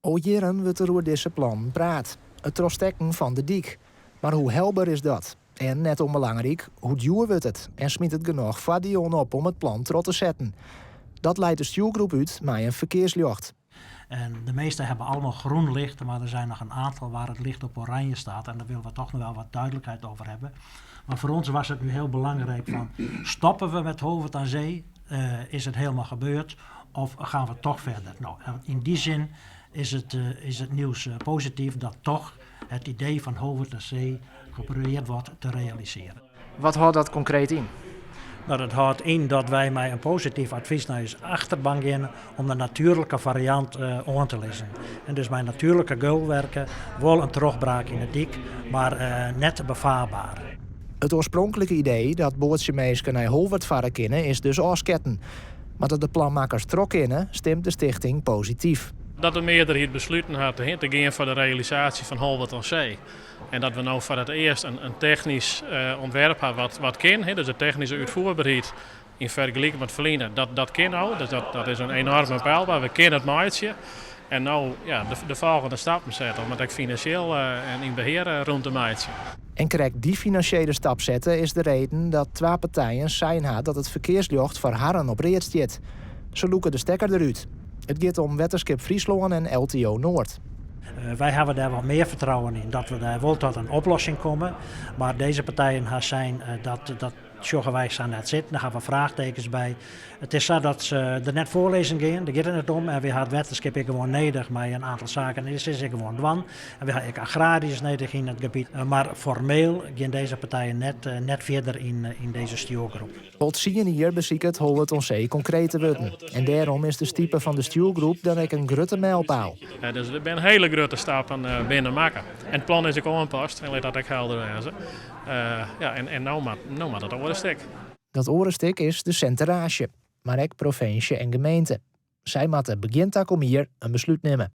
Al jierren wurdt der oer dizze plannen praat. It trochstekken fan de dyk. Mar hoe helber is dat? En net ûnbelangryk, hoe djoer wurdt it? En smyt it genôch foardielen op om it plan troch te setten? Dat leit de stjoergroep út mei in ferkearsljocht. En de meeste hebben allemaal groen licht, maar er zijn nog een aantal waar het licht op oranje staat. En daar willen we toch nog wel wat duidelijkheid over hebben. Maar voor ons was het nu heel belangrijk van, stoppen we met Holwerd aan Zee? Is het helemaal gebeurd? Of gaan we toch verder? Nou, in die zin is het nieuws positief dat toch het idee van Holwerd aan Zee geprobeerd wordt te realiseren. Wat hâldt dat konkreet yn? Nou, dat hâldt yn dat wy mei in posityf advys nei ús achterban gean om de natuerlike fariant oan te lizzen. En dus mei natuerlike geulwerken, wol in trochbraak yn de dyk, mar net befarber. It oarspronklike idee dat boatsjeminsken nei Holwert farre kinne is dus ôfsketten. Mar dat de planmakkers trochgean, stimt de stichting posityf. Dat de mearderheid besluten hat te gean foar de realisaasje fan Holwert oan See. En dat we no foar it earst in technysk ûntwerp hawwe wat kin. Dus de technyske útfierberheid yn fergeliking mei it ferline, dat kin no. Dus dat is in enoarme peilbaar. We kinne it meitsje. En no, ja, de folgjende stappen sette om it ek finansjeel en yn behear rûn te meitsjen. En krekt dy finansjele stap sette is de reden dat twa partijen sein ha dat it ferkearsljocht foar harren op read stiet. Se lûke de stekker derút. It giet om Wetterskip Fryslân en LTO Noard. Wy hawwe dêr wat mear fertrouwen yn dat we dêr wol ta in oplossing komme. Mar dizze partijen ha sein dat sjogge wy sa net sitten. Dêr hawwe we fraachtekens by. It is sa dat se der net foarlizzen gean, dêr giet it net om. En wy hawwe it wetterskip ek gewoan nedich mei in oantal saken. En is ek gewoan dwaan. En wy hawwe ek agrarysk nedich yn it gebiet. Mar formeel gean dizze partijen net fierder yn dizze stjoergroep. Al 10 jier besiket Holwert oan See konkreet te wurden. En dêrom is de stipe fan de stjoergroep dan ek in grutte mylpeal. Dus der binne hiele grutte stappen binnen makke. En it plan is ek oanpast en lit dat ek helder wêze. Ja, en no moat it oare stik. Dat oare stik is de sinteraasje, mar ek provinsje en gemeente. Sy moatte begjin takom jier in beslút nimme.